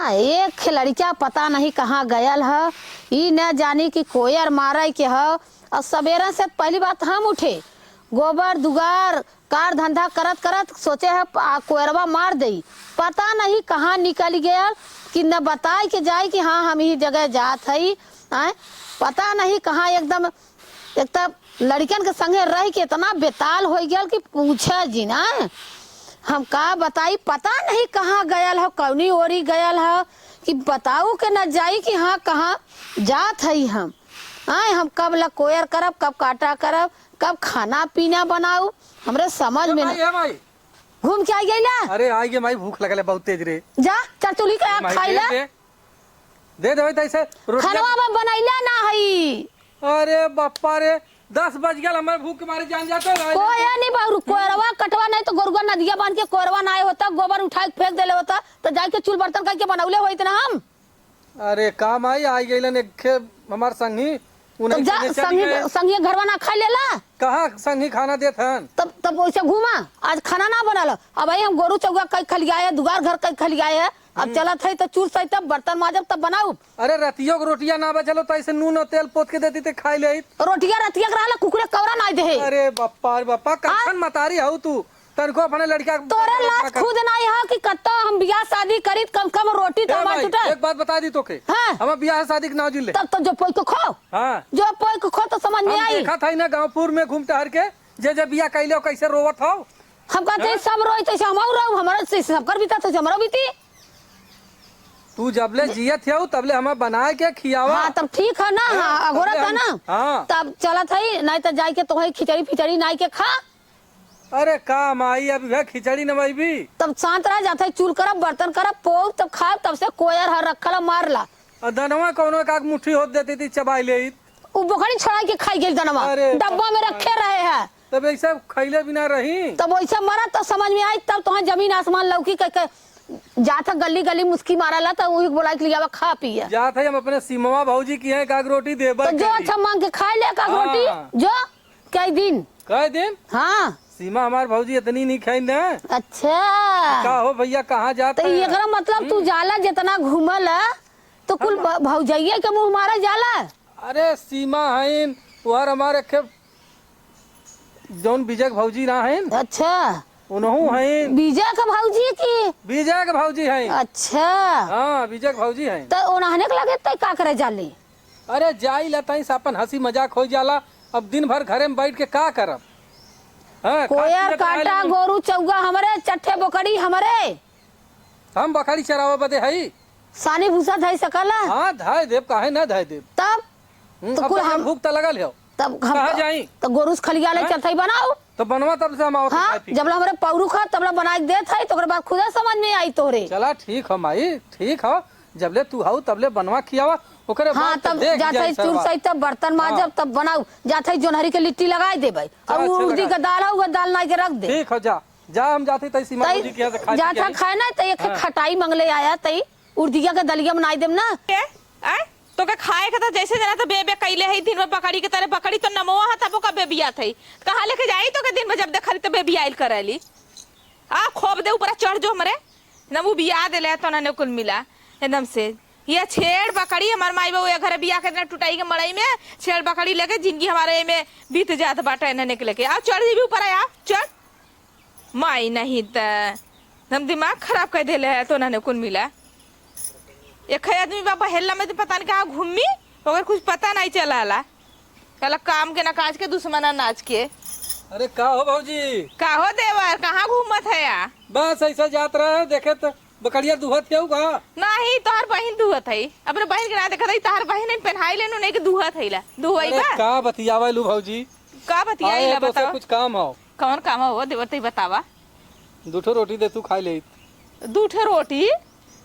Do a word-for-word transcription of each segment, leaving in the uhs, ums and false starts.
एक खे लड़िका पता नहीं कहाँ गयल ह, ई न जानी कि कोयर मारे के ह। और सबेरे से पहली बात हम उठे, गोबर दुगार कार धंधा करत करत सोचे ह आ कोयरवा मार देई। पता नहीं कहाँ निकल गयल कि न बताई के जाई कि हाँ हम ई जगह जात हई। आय, पता नहीं कहाँ एकदम, एक त लड़िकन के संगे रह के इतना बेताल होइ गयल कि पूछे जिन। हम का बताई, पता नहीं कहाँ गयल ह, कौनी ओरी गयल ह कि बताऊ के न जाई कि हाँ कहाँ जात हई हम। आय, हम कब ला कोयर करब, कब काटा करब, कब खाना पीना बनाऊ, हमरे समझ ए में न। भाई, ए भाई। घूम के आई गइला? अरे आई गे माई, भूख लगल है बहुत तेज रे। जा, चल चुल्ही के ए आग माई, खाई दे, ला। दे। दे देवे तैसे रोटिया। खनवा में बनैला ना हई। अरे बप्पा रे, दस बज गया, हमारे भूख के मारे जान जाते रहे। कोया नहीं बाबू, कोयरवा कटवा नहीं तो गोरुआ नदिया बांध के कोयरवा ना आए होता, गोबर उठा के फेंक देले होता, तो जाके चूल बर्तन करके बनौले होइत ना हम। अरे का माई, आई गइलन एक खे हमार संगी, तो उन्हें जा, संगे चली संगी, गए। संगी घरवा ना खा लेला। कहाँ संगी खाना देत हन? तब, तब वैसे घूमा, आज खाना ना बनल। अब भाई हम गोरू चौगा कई खलियाए, दुआर घर कई खलियाए, अब हम्म। चलत है तो चूल सही तब बर्तन माजब तब बनाऊ। अरे रतियों के रोटियां ना बचलो तो ऐसे नून और तेल पोत के देती ते खाई लेइत। रोटियां रतिया के रहला, कुकुरे कौरा ना दे। अरे बप्पा रे बप्पा, आ? कैसन मतारी हऊ तू? तनको अपने लड़का तोरे लाज खुद नाई ह कि कत्तो हम बियाह शादी करीत, कम कम रोटी तो ए हमार भाई, जुटे। एक बात बता दी तोके। हाँ। हम बियाह शादी के नाव जिले। तब तो जो पोई को खो। हाँ। जो पोई को खो तो समझ में हम आई। देखा था ना गाँवपुर में घूम टहर के, जे जे बियाह कैले हो, कैसे रोवत हो। हम कहते हैं हाँ? सब रोई तो हम रहू, हमारा से सबकर बीता तो हमरो बीती। तू जबले जियत हो तबले हमें बनाए के खियावा। हाँ, तब ठीक है ना, हाँ, हाँ, अगोरत तबले है हम, ना। हाँ। तब चलत है, नहीं तो जाए के तो वही खिचड़ी फिचड़ी नाई के खा। अरे का माई, अब वह खिचड़ी नवाईबी? तब शांत रह जात है, चूल करब, बर्तन करब, पोब, तब खाब, तब से कोयर हर रखल है, मार ला। आ दनवा कौनो एक आध मुट्ठी होत देती थी, चबाई लेइत। उ बकरी छोड़ा के खाई गई दनवा, अरे डब्बा में बाप रे। रखे रहे हैं। तब ऐसे खैले बिना रही? तब वैसे मरत तो समझ में आई, तब तोहार जमीन आसमान लौकी के, के जात है गली गली मुस्की मारला, तो वही बोला के लियावा खा पिया। जात है हम अपने सीमवा भौजी की है, एक आध रोटी देबा तो जो करी। अच्छा मांग के खाए ले एक आध रोटी, हाँ। जो कई दिन? कई दिन? हाँ। सीमा हमार भौजी इतनी नहीं खाई ना। अच्छा। का हो भैया, कहाँ जात तो है? एकरा मतलब तू हम्म। जाला जितना घूमल, तो कुल हम भ-, भौजाइये के मुँह मारा जाला। अरे सीमा हईन, उहर हमारे खे-, जौन विजय के भौजी ना हईन? अच्छा। उनहू हईन। विजय के भौजी की? विजय के भौजी हईन। अच्छा। हाँ, विजय के भौजी हईन। तो उन्हने के लगे तै का करे जाली? अरे जाई ला तई से अपन हँसी मजाक होइ जाला। अब दिन भर घरे में बैठ के का करब? हाँ, खात कोयर पियत रहे काटा लेकिन गोरू चौगा हमरे, चट्ठे बोकड़ी हमरे। हम बकरी चरावे बदे हई। सानी भूसा धई सकला? हाँ, धई देब, काहे ना धई देब? तब? हम्म, तो अब कुल तो हम भूख त लगल है। तब हम कहाँ तो, जाई? तो गोरू से खलिया ले हाँ? चलत हई बनाऊ। तो बनवा तब से हम आवत हाँ, खाए पी। जब ला हमरे पौरू खा, तब ला बनाए के देत हई, तो ओकरे बाद खुदे समझ में आई तोहरे। चला ठीक हो माई, ठीक हो, जबले तू हऊ तबले बनवा खियावा, ओकरे हाँ, बाद तो तब देख जात जाई हई चूल सरवा। सही, तब बर्तन माजब, हाँ। तब बनाऊ, जात हई जोनहरी के लिट्टी लगाई देबै। चल, और अच्छा उर्दी लगा। का दाल हऊ, वो दाल नाई के रख दे। ठीक हो, जा, जा, हम जात हई तई सीमा तई भौजी के यहाँ से खाए जात पी के हई आई। खाए ना, तई एक हाँ। खटाई मंगले आया, तई उर्दिया के दलिया बनाई देम ना। के? आय? तोके खाए के त जैसे जना त बे बे कइले हई, दिन भर बकरी के तरह बकरी तो नमवा ह, तबो का बेबियात हई। कहाँ लेके जाई तोके दिन भर जब देखली त बेबियाइल करेली। आ, खोब दे ऊपर चढ़ जो हमरे। एकदम उबिया देले ह, तोना ने कुल मिला। एकदम से। ये छेड़ बकरी हमार माई बाबू ये घरे बियाह के दिन टुटाई के मड़ई में छेड़ बकरी लेके जिंदगी हमारे में बीत जात बाटे इन्हने के लेके। आओ चढ़ जीबी ऊपर, आओ, चढ़। माई नहीं त हम दिमाग खराब कर देले है, तो उन्होंने कुल मिला। एक है आदमी बाबा हेलना में तो पता नहीं कहाँ घूमी, ओकर कुछ पता नहीं चलाला। कहला काम के ना काज के, दुश्मना नाच के। अरे का हो भौजी? का हो देवर, कहाँ घूमत है या? बस ऐसा जात रहे, देखे तो बकरिया दुहत है का? नहीं, तोहर बहिन दुहत है। अपने बहिन के ना देखत है, तोहर बहिन ने पहनाई लेनु नहीं कि दुहत है ला। दुहई अरे बा? का बतियावे लू भौजी? का बतियाई आए ला तो से बताओ? कुछ काम हो। कौन काम हो देवर, तई बतावा। दू ठो रोटी दे तू खाई ले। दू ठो रोटी?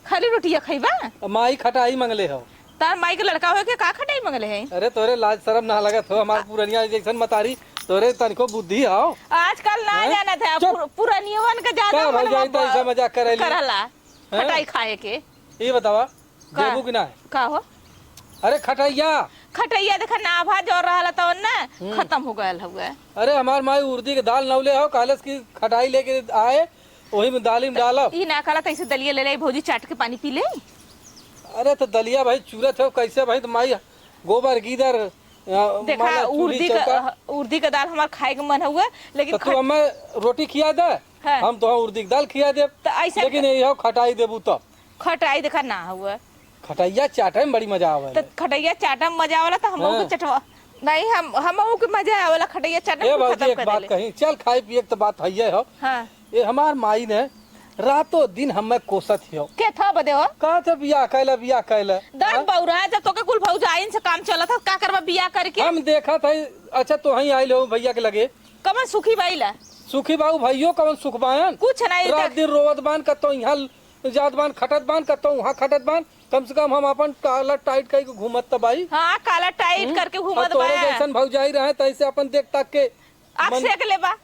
खाली रोटिया खइबा? अब माई खटाई मंगले हो। तार माई के लड़का होए के का खटाई मंगले है? अरे तोरे लाज शरम ना लगत हो, हमार पुरनिया जैसन मतारी, तोरे तनिको बुद्धि हो। आजकल ना हैं? जानत है, चुप। पुर-, पुरनियवन के ज्यादा का मन भौजाई तो बा-, ऐसा मजाक करेली? करला, हैं? खटाई खाए के। ये बतावा, का? देबू कि ना? का हो? अरे खटैया। खटैया देखा ना भा जो रहला तवन ना, हम्म। खत्म हो गयल हउए। अरे हमार माई उर्दी के दाल नौले हो, कहलस कि खटाई लेके आए, ओही में दाली में डालब। ई ना कहला त ऐसे दलिया ले ले, भौजी चाट के पानी पी ले। अरे तो दलिया भाई चूरत हो कैसे भाई? तो माई गोबर गीदर, अ, देखा, माला चूल्ही उर्दी का, चौका। उर्दी का दाल हमार खाए के मन हुआ, लेकिन तो तू खट- हमें रोटी खिया दे, हाँ। हम तो उर्दी की दाल खिया देब। तो ऐसे लेकिन ये हो खटाई देबू तब। खटाई देखा ना हुआ। खटैया चाटे में बड़ी मजा आवे तो है। खटैया चाटे में मजा आवेला तो हम लोग हाँ। चटवा। नहीं, हम, हम के मजा आवेला खटैया चाटे ए में भौजी, खत्म एक कर बात देले। कही, चल खाए पिए के तो बात है हो। हाँ। ये हमार माई ने रातों दिन हमें कोसत हियो। के था बदे हो? का थे बियाह कैला, बियाह कैला? दस हाँ? बौरा, जब तोके कुल भौजाइन से काम चलत है, का करबा बियाह करके? हम देखा था, अच्छा तो वहीं आइल हो भैया के लगे। कमन सुखी बाई ला? सुखी बाऊ भैयो कमन सुख बायन? कुछ नहीं रात इधर। दिन रोवत बान, कतो यहाँ जात बान, खटत बान, कतो वहाँ खटत बान। कम से कम हम अपन काला टाइट कई के घूमत त बाई। हाँ, काला टाइट हम्म? करके और घूमत तोरे बा। जैसन भौजाई रहे, त ऐसे अपन देख ताक के आँख मन सेक लेबा।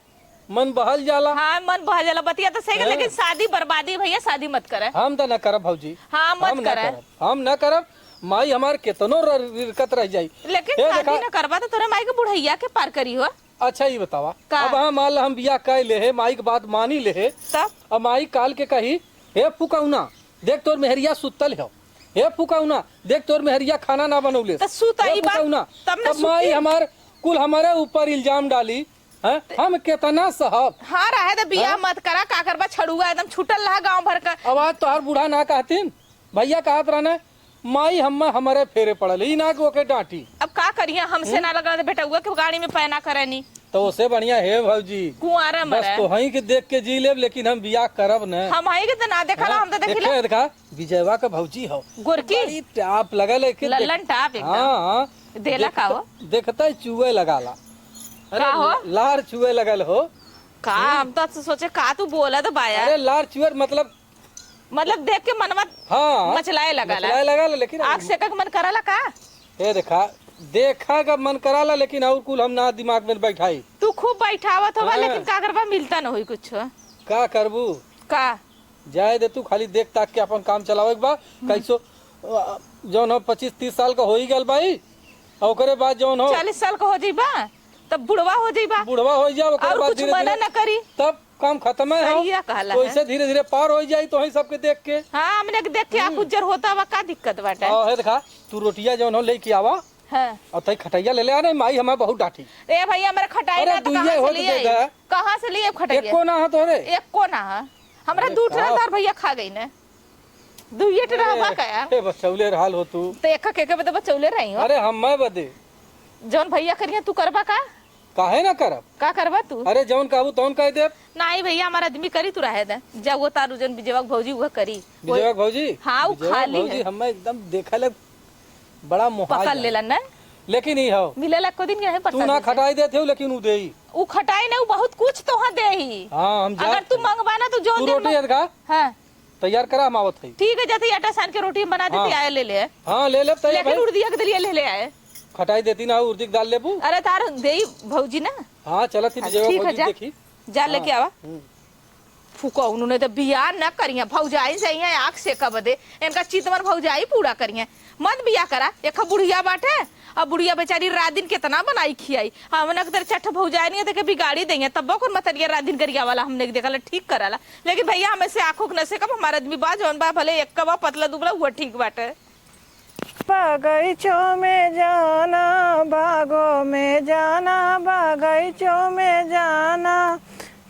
मन बहल जाला। हाँ, मन बहल जाला, बतिया तो सही है, हाँ। लेकिन शादी बर्बादी भैया, शादी मत करे। हम तो ना करब भौजी। हाँ, मत हम ना करे। करब, हम ना करब। माई हमार केतनो र-, रिरकत रह जाई। लेकिन ए, शादी देखा। ना करबा तो तोरे माई के बुढ़ैया के पार करी हो। अच्छा, ई बतावा, का? अब हम मान ला हम बियाह कर ले हे, माई के बात मानी ले हे, तब? अब माई काल के कही, "हे फुकौना, देख तोर मेहरिया सुतल हो, हे फुकौना, देख तोर मेहरिया खाना ना बनौले, त सुत हे आई बात, फुकौना।" तब ना तब माई सुती। हमार कुल हमारे ऊपर इल्जाम डाली, हैं? हम केतना सहब? हाँ, रहे दे, बियाह हैं? मत करा, का करबा, छड़ुआ एकदम छूटल रहा गाँव भर का। अब आज तोहार बूढ़ा ना कहतीन, भैया कहत रहने, "माई हम्मे हमरे फेरे पड़ल, ई ना कि ओके डांटी।" अब का करिया, हमसे हम्म? ना लगल तो बेटउआ के गाड़ी में पैना करे नी। तो ओसे बढ़िया हे भौजी, कुंवारा बस मरे। तोहई के देख के जी लेब, लेकिन हम बियाह करब न। हमही के तो ना देखला, हैं? हम तो देखिला। देखे, देखा, विजयवा के भौजी हो। गोरकी? बड़ी टाप लगल है कि देख- लल्लन टाप एकदम। हाँ, हाँ। देला देख-, का हो? देखता ही चुए लगाला। अरे का हो? लार चुए लगल हो। का? हम्म। हम तो सोचे का तू बोला तो बाया। अरे लार चुए मतलब मतलब देख के मनवा हाँ, मचलाए लगाला। मचलाए लगाला, लेकिन आँख सेके के मन कराला का? ए देखा, देखा का मन कराला, लेकिन और कुल हम ना दिमाग में बैठाई। तू खूब बैठावत होबा, हाँ। लेकिन का करबा, मिलता न होई कुछ। का करबू? का? जाए दे तू, खाली देख ताक के अपन काम चलावे के बा। हम्म। कैसो, अ, जौन हो पच्चीस तीस साल का होई गल बाई, और ओकरे बाद जौन हो चालीस साल का हो जइबा, तब बुढ़वा हो जइबा। बुढ़वा हो जाओ, ओकरे और बाद कुछ धीरे मना धीरे न करी। तब काम खत्म है हो। सही कहला तो है। ऐसे धीरे धीरे पार हो जाई तो ही सबके देख के। हाँ, हमने के देख के आप हम्म। उज्जर होता बा, का दिक्कत बाटे? हाँ, है देखा, तू रोटिया जौन हो लेके आवा। हाँ। और तई खटैया ले ले, आ नहीं माई हमारे बहुत डांटी। ए भैया, हमारे खटाई अरे ना तो दुइये कहाँ से होत लिए दे आई? दे। कहाँ से लिए खटैया? एको ना हो तोरे। एको ना है। हमरा अरे दू ठे का? तार भैया खा गई ने। दुइये ठे रहबा अरे, का यार? ए, बचौले रहल हो तू। तो एक के, के बदे बचौले रही हो। अरे हम मैं बदे। जौन भैया करिया तू करबा का? काहे ना करब? का करबा तू? अरे जौन कहबू तौन कह देब। नाहीं भैया, हमार आदमी करी, तू रहे दे। जा वो तारू जौन विजयवा के भौजी उहे करी। विजयवा के भौजी? हाँ, उ विजयवा के खाली भौजी है। हमें एकदम देखे ले बड़ा मोहा पकड़ जाए। लेला ना। लेकिन ई हो। मिलेला एको दिन के नहीं तू पड़ता ना तुझे। खटाई देते हो लेकिन उ देई। उ खटाई ना, उ बहुत कुछ तोहा देही। हाँ, हम अगर जात तू हई। मंगबा ना, तू जौन तू दिन रोटी मंग-, है का? हाँ। तैयार करा, हम आवत हई। ठीक है, जैसे ही आटा सान के रोटी हम बना देते, हाँ। आए ले ले। हाँ, ले लेब, तैयार लेकिन भाई। उर्दिया के दलिया ले ले आए। खटाई देती ना, उर्दी के दाल लेबू। अरे तार देई भौजी ना। हाँ, चलत ही हाँ, विजयवा ठीक है, भौजी जा। देखी। जा हाँ। लेके आवा। हम्म। फुकौनू ने तो बियाह न करिया, भौजाई से यहाँ आँख सेका बदे। इनका चितवन भौजाई पूरा करिया। मत बियाह करा, एक बुढ़िया बाटे। अब बुढ़िया बेचारी रात दिन केतना बनाई खियाई। हमने के तरह चट्ठ भौजाई नहीं देखे बिगाड़ी देंगे, तब कौन मतरिया रात दिन गरिया वाला हमने के देखला ठीक कराला। लेकिन भैया, हमें से आँखों के नसे कब हमारा आदमी बा, जौन बा भले एक बा पतला दुबला, वो ठीक बाटे। बगीचों में जाना, बागों में जाना, बगीचों में जाना,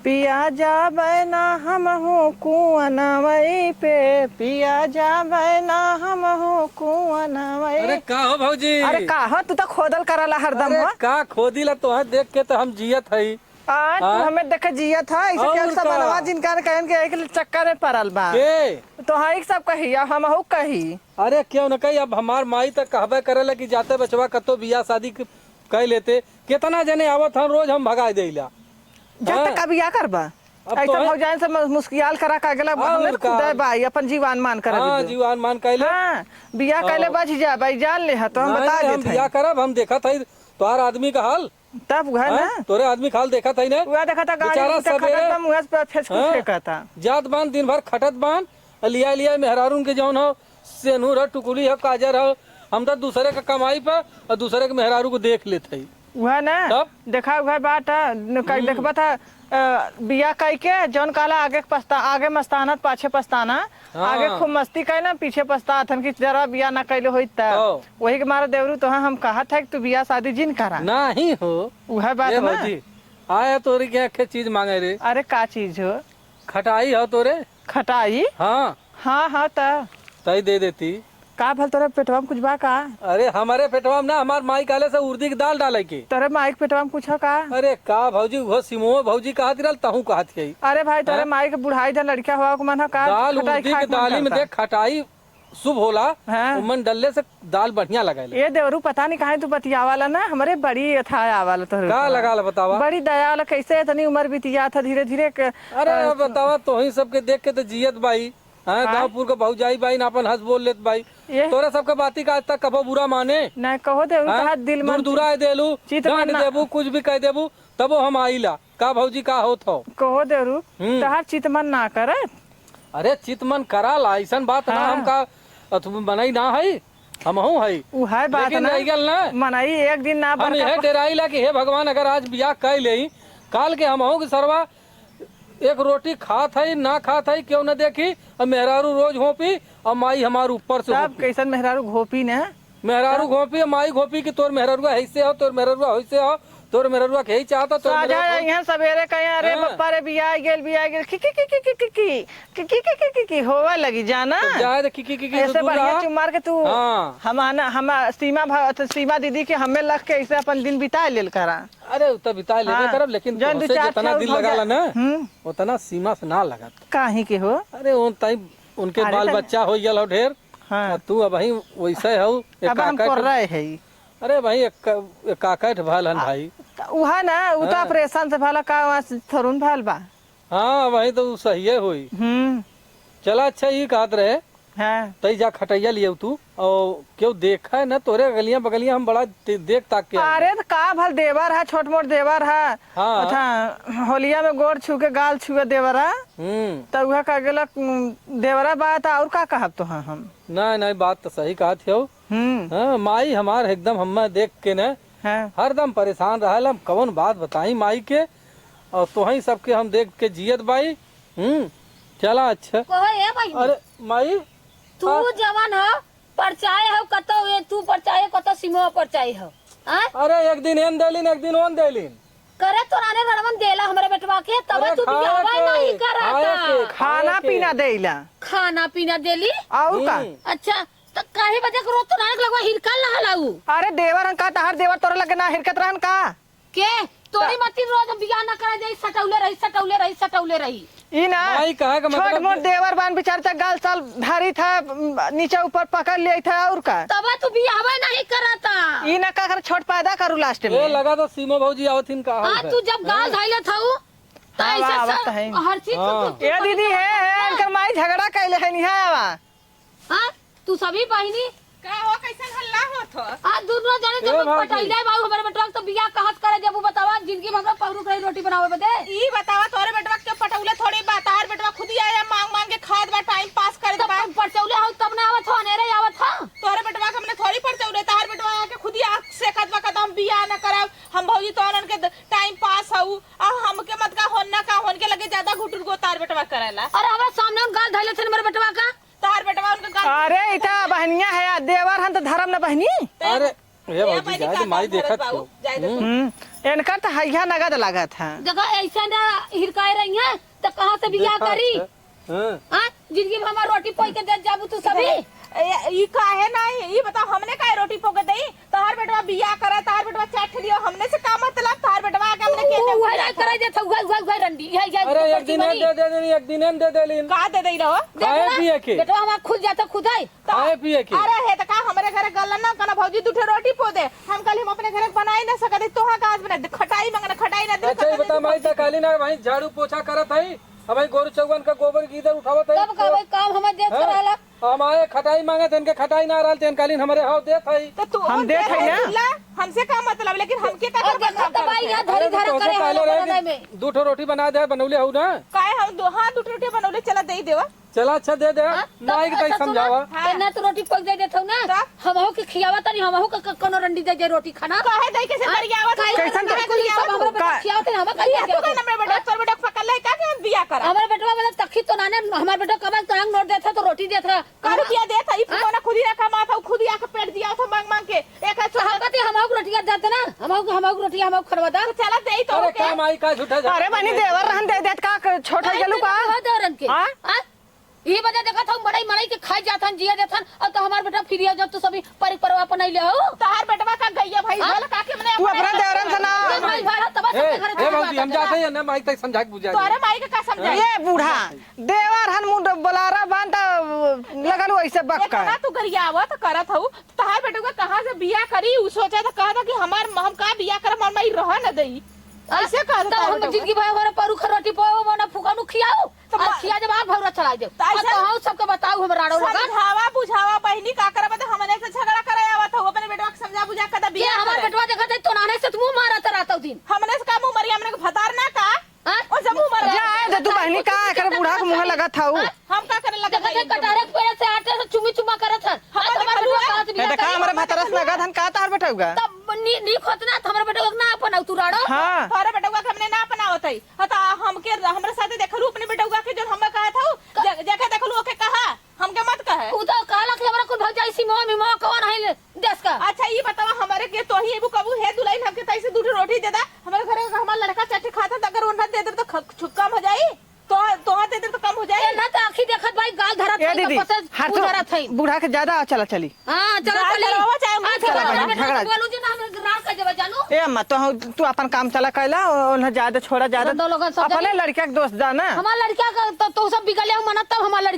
पिया जाबे ना हमहू कुआनवई पे, पिया जाबे ना हमहू कुआनवई। अरे का हो भौजी? अरे का हो, तू तो खोदल करला हरदम अरे हो। का खोदिला, तोहे देख के तो हम जियत हई। आ, तू हाँ? हमें देखे जियत है, ऐसे और केहू सब का? मनवा जिनका ने कहन के एक चक्कर में पड़ल बा। के? तो हाँ, एक सब कही, अब हमहू कही। अरे क्यों न कही, अब हमार माई तक कहबे करेला कि जाते बचवा कतो बियाह शादी क-, कर लेते। कितना जने आवत हन, रोज हम भगाए देला। जाते हाँ? का बियाह करबा? अब ऐसा तो है। भौजाइन से मु-, मुस्कियाल करा का गेला, और हमें का? खुदे बाई, अपन जीवान मान करा हाँ, दीदी। जीवान मान कैले। हाँ, बियाह हाँ। कैले बच जा, भाई जान ले हा, तो हम नहीं, बता हम देत हई। बियाह करब, हम देखत हई तोहार आदमी का हाल। तब उहे हाँ? ना। तोरे आदमी खाल देखत हई ना? उहे देखत है, गाड़ी बेचारा देखत है, सवेरे एकदम उहे पे फेंकू हाँ? फेंकत है। जात बान, दिन भर खटत बान, लिया लिया मेहरारून के जौन हो, सेनुर हो, टुकुली हो, काजर हो, हम तो दूसरे के कमाई पे और दूसरे के मेहरारू को देख लेत हई। उहे ना। तब? देखा उहे बात है, न कहीं हम्म। देखबा था, अ, बियाह कइके जौन कहला, आगे पछता-, आगे मस्ताना त पाछे पछताना। हाँ। आगे खूब मस्ती कइना, पीछे पछतात हन कि जरा बियाह ना कइले होइत त। हाँ। वही के मारे देवरू तोहा हम कहत है कि तू बियाह शादी जिन करा। नाही हो। उहे बात ए ना। भौजी, आया तोरी के एक चीज मांगे रे। अरे का चीज हो? खटाई हो तोरे? खटाई? हाँ। हाँ, हाँ, त। तई दे देती। का भल तोरे पेटवा में कुछ बा का? अरे हमरे पेटवा में ना, हमार माई कहले से उर्दी के दाल डाले के। तोरे माई के पेटवा में कुछ हो का? अरे का भौजी, उहो सिमुओ भौजी कहत रहल, तहूँ कहत हई। अरे भाई, तोरे हाँ? माई के बुढ़ाई जा लड़का हुआ के मन हो का? दाल खटाई उर्दी खाए के के मन दाली में करता। देख खटाई शुभ होला, हाँ। उमन डलले से दाल बढ़िया लगेला। ए देवरू, पता नहीं काहे तू बतियावाला ना, हमरे बड़ी अथाय आवाला तोहरे का ऊपर। लगाला बतावा? बड़ी दया वाला, कैसे इतनी उम्र बितिया था धीरे धीरे के, अरे अ, बतावा, तोही सबके देख के तो जियत बाई। हाँ, हाँ। गाँवपुर के भौजाई बाई ना, अपन हंस बोल लेत बाई। ये तोरे सबके बाती का आज तक कबो बुरा माने? नहीं, कहो देवरू, हाँ? तहार दिल मन दुरदुराए देलू, चित मन डांट ना देबू, कुछ भी कह देबू, तबो हम आइला। का भौजी, का होत हो? कहो देवरू, हम्म। तहार चित मन ना करत। अरे चित मन कराला, ऐसन बात ना, हाँ। हम का अथु मनई ना हई, हमहू हई। उहे बात लेकिन ना। रह गल ना। मनई एक दिन ना हम बड़का यह प- डेराइला कि हे भगवान, अगर आज बियाह कइ लेई, काल के हमहू के सरवा एक रोटी खात हई, ना खात हई, केहू न देखी, अब मेहरारू रोज होपी, अब माई हमार ऊपर से तब होपी। कैसन मेहरारू घोपी न? मेहरारू तब? घोपी, माई घोपी कि तोर मेहरारुआ ऐसे हो, तोर मेहरारुआ वैसे हो, तोर मेहरारुआ के यही चाहता, तोर साझा मेहरारुआ यहाँ सबेरे कहे, "अरे हाँ। बप्पा रे, बिया गेल, बिया गेल, की, की, की, होवा लगी जाना।" तो जाए दे, की, की, की, की, ऐसे दूर बढ़िया रहा। चुम्मार के तू हाँ। हम आना, हम सीमा भा-, तो सीमा दीदी के हमें लग के ऐसे अपन दिन बिता लेल करा। अरे, उ त बिता लेबे हाँ। करब, लेकिन जौन दू तोहसे चार जितना ठे दिल भौजा-, लगाला ना, हम्म। उतना सीमा से ना लगत। काहे के हो? अरे, उन ताई, उनके अरे, बाल त बच्चा हो गल हो ढेर, हाँ। आ तू अबहीं वैसे हो, अब हम एकाकट। कर रहे हैं। अरे भाई, एक, एकाकट भल हन आ, भाई। त उहे ना, उ त हाँ। ऑपरेशन से भला का वहाँ से थोड़ुन भल बा। हाँ, वही तो सहिए होई। हम्म। चला, अच्छा, ई कहत रहे, हाँ। तई जा खटैया लियौ तू, और केहू देखा है ना तोरे अगलियां बगलियां, हम बड़ा दे-, देख ताक के आए। अरे त का भल देवर है, छोट मोट देवर है। हाँ। अच्छा, होलिया में गोड़ छू के गाल छुए देवरा। हम्म। त उहे कह गेलक, उम, देवरा बा त और का कहब तोहा हम? नहीं, नहीं, बात तो सही कहत हो। हम्म। हाँ, माई हमार एकदम हम्मे देख के न हाँ। हरदम परेशान रहल। हम कवन बात बताई माई के, और तोहई सबके हम देख के जियत बाई। हम्म, चला अच्छा। कहो ए बहिनी। अरे माई, तू हाँ। जवन हो, परचाए हो कतो, ए तू परचाए हो कतो, सिमो परचाए हो। हाँ? अरे एक दिन एन देलिन, एक दिन ओन देलिन। करे तोराने रड़वन देला हमरे बेटवा के, तबे अरे तू खाए बियाहवा के, नहीं करत। खाए के, खाए खाना के। पीना देला। खाना पीना देली? और का? हम्म। अच्छा, त काहे बजे के रोज तोराने के लगवा हिरकल रहल हऊ? अरे देवर हन का, तहार देवर तोरे लगे ना हिरकत रहन का? के? तोरी त- मती रोज बियाह ना करे जाई, सटौले रही, सटौले रही, सटौले रही। ई ना, माई कहे के छोट मतलब मोट जे देवर बान बिचार त गाल साल धरी था, नीचे ऊपर पकड़ लिया था, और का? तबे तू बियाहवा नहीं करता। ई ना का कर छोट पैदा करू लास्ट ए, में। लगा तो सीमा भौजी आवत हिन का हाल हाँ, है? तू जब गाल हाँ। धइले थाऊ, त हाँ, ऐसे आवा, सब आवत है। हर चीज हाँ। तू, तू ए दीदी, हे, हे, इनकर माई झगड़ा कैले है, निहाय आवा। हाँ, तू सभी बहिनी। का हो, कैसन हल्ला होत हो? आ, दुनो जने ए जब भाभी। पटैले बाबू, हमरे बेटवा के तो बियाह कहत करे, जब उ बतावा, जिंदगी में हमरा पौरुख रही रोटी बनावे बदे। ई बतावा, तोरे बेटवा के पटौले थोड़ी बा, तार बेटवा खुद ही आया मांग मांग के खात बा, टाइम पास करत तब बा। तुम पटौले हो, तब ना आवत हो, अनेरे आवत हो। तोरे बेटवा के हमने थोड़ी पटौले, तार बेटवा आके खुद ही आँख से कहत बा, कहत हम बियाह न करब, हम भौजी तोहरन के द-, टाइम पास हऊ, आ हमके मत का होन ना का होन के लगे ज्यादा घुटुर गो तार बेटवा करेला। अरे, हमरा सामने हम गाल धैले थे हमरे बेटवा का। तोहार बेटवा उनका गाल अरे, इता बहनिया है, देवर हन त धर्म न बहनी। अरे, ए ए भौजी, बहनी जाए का दे, माई काम देखत बाबू, हो। जाए दे हम्म। तू। हम्म, इनकर त हैया नगद लागत है। देखो, ऐसा ना हिरकाए रही है, त कहाँ से बियाह देखा करी? अच्छा। हाँ। हाँ? जिंदगी में हमार रोटी पोई के देत जाबू तू सभी। ए, ई काहे ना, ई बताओ, हमने काहे रोटी पोके देई? तोहार बेटवा बियाह करे, तोहार बेटवा चार ठे लियो, हमने से का मतलब? तोहार बेटवा आके हमने के उ-, उहे करे जात हौ, उहे, उहे, उहे रंडी, इहे, इहे अरे, एक दिन दे देलिन, एक दिन दे देलिन। का दे देई रहो? खाए देखो ना, पिए के। बेटवा हमार खुल जात खुद है। तो खाए पिए के। अरे, हे, तो का हमरे घरे गलन ना, कहना, "भौजी, दू ठे रोटी पो दे।" हम कहली, "हम अपने घरे बनाई ना सकत, तोहा का आज बना दे, खटाई मंगना, खटाई ना दे।" अच्छा, ये बता, माई, त कहली ना, भाई, झाड़ू पोछा करत है, अब भाई, गोरू चौगन का गोबर की इधर उठावत है, तब का तो भाई, काम हमार देत हाँ। रहला। हमारे खटाई मांगे थे, इनके खटाई ना रहल, तेन कालीन हमारे हाव देत हई। तो तू हम उन देत देत हई हई ना। चिल्ला। हमसे का मतलब, लेकिन हमके का और कर देखो बदनाम तो करत भाई, है? यहाँ धरी अरे, तो धरा तोसे करे कहले हम रहे बना कि में। दू ठो रोटी बना दे, बनौले हऊ ना? काहे हम दो, हाँ, दू ठो रोटी बनौले, चला दे ही देवा। चला, अच्छा, दे दे। हाँ, ना, एक तई समझावा। हाँ। ना तो रोटी पक दे देत हऊ ना। तब? हमहू के खियावा तनी, हमहू के क-, कोनो रंडी दे दे रोटी खाना। काहे दई के से हाँ? गरियावत काहे हऊ? कैसन काहे तो गरियावत सब हऊ? हमरे बेटा का? खियावत है, हम काहे ए, तू गरियावत का हऊ? नंबर बेटा, तोर बेटा पकड़ ले, का के हम बिया करा? हमरे बेटवा वाला तखी तो नाने, हमरे बेटा कबल टांग नोट देत है तो रोटी देत है। का रुपया देत है? ई हाँ? फुकौना खुद ही रखा माथा, खुद ही आके पेट दिया था मांग मांग के। एक है तो हम कहते, हमहू के रोटिया देत ना, हमहू के, हमहू के रोटिया, हमहू के खरवा दा। तो चला दे ही तो अरे, ओके। का माई का झूठा झूठा अरे बनी, देवर रहन दे देत का, क-, छोट हो अरे, गेलू का? तो देवर रहन के। हाँ? हाँ? ये वजह देखत हूँ, बड़ई मड़ई के खाई जात हन, जिया जात हन, और तो हमार बेटा फिर आ जाओ, तू सभी परिक परवा अपन नहीं ले हो। तोहार बेटवा का गैया भाई हाँ? भल का के मने तू अपने अपने देवरन से ना। ये भाई भल तब ए, से घर ए भौजी, हम जाते हैं ना, माई तक समझा के बुझा तोहरे दे। माई के का समझाई? ये बूढ़ा देवर हन मुंड बोलारा बांध लगल वैसे बक्का। देखा ना, तू गरियावत करत हऊ, तोहार बेटवा कहाँ से बिया करी, उ सोचा था, कहा था कि हमार, हम का बिया करब, हमार माई रह न देई। ऐसे कहा था तब तोहार हम बेटवा। जिंदगी भर हमारे परू खरोटी पाओ, मना फुकानू खियाओ, तो और मा-, खिया जब आग भौरा चला दे। तो और ऐसे तो हम सबके बताऊ, हम राड़ो लोग। समझावा, बुझावा, बहिनी, का करब, तो हमने से झगड़ा करे आवत हो, अपने बेटवा के समझा बुझा के दे ये बिया हमार करे। बेटवा देखत है, तो नाने से तू मुंह मारत रहत हो दिन। हमने से का मुंह मारी, हमने के भतार ना का? हाँ? ओ जब उमर रहे। जाए दे तू बहिनी, का एकरे बूढ़ा के मुँह लगत हऊ? हाँ? हम का करे लगत देखत है, हई? कटहरे के पेड़ से आटे से चुमी चुमा करत हन। हम आ, तो हमार देखलू बेटवा है। करत ए, बिया देखा, करी। हमरे भतरस लगत हन, का तोहर बेटउगा? तब नी-, नीक होत ना, तो हमरे बेटवा के ना अपनाऊ तू राड़ो। हाँ। तोहरे बेटवा के हमने ना अपनावत हई। हाँ, तो हमके, हमरे साथे देखलू अपने बेटवा के, जो हम कहत हऊ, जे-, जेके देखलू ओके कहा। हमके मत कहे। उ तो कहला कि हमरा कुल भौजाई सिमवा मिमवा कौन है ले देश का। अच्छा, ई बतावा, हमरे के तोही एबू कबू, "हे दुल्हन, हमके तई से दू ठो रोटी दे दा, हमरे घरे का हमार लड़का चार ठे खाता, तो अगर उन्हें दे दे तो ख-, छु-, कम हो जाई, तो तोहा दे दे तो कम हो जाई।" ए, ना तो आँखी देखत भाई, गाल धरत ए है, दीदी, तो पता हाथ तो उधरत है। बूढ़ा के ज्यादा चला चली। हाँ, चलो गाल चली। धरवावा चाहे मुँह आज चलो, धरवावा। हमरे बेटा बोलू जी ना, हम राग कर देबे जानू। ए अम्मा, तो तू अपन काम चला कैला, उन्हें ज्यादा छोड़ा, ज्यादा रंडो लोगन सब अपने जनी। लड़का के दोस्त जाना। हमार लड़का का तो, तो सब बिगड़ले हो मना, तब हमार लड़का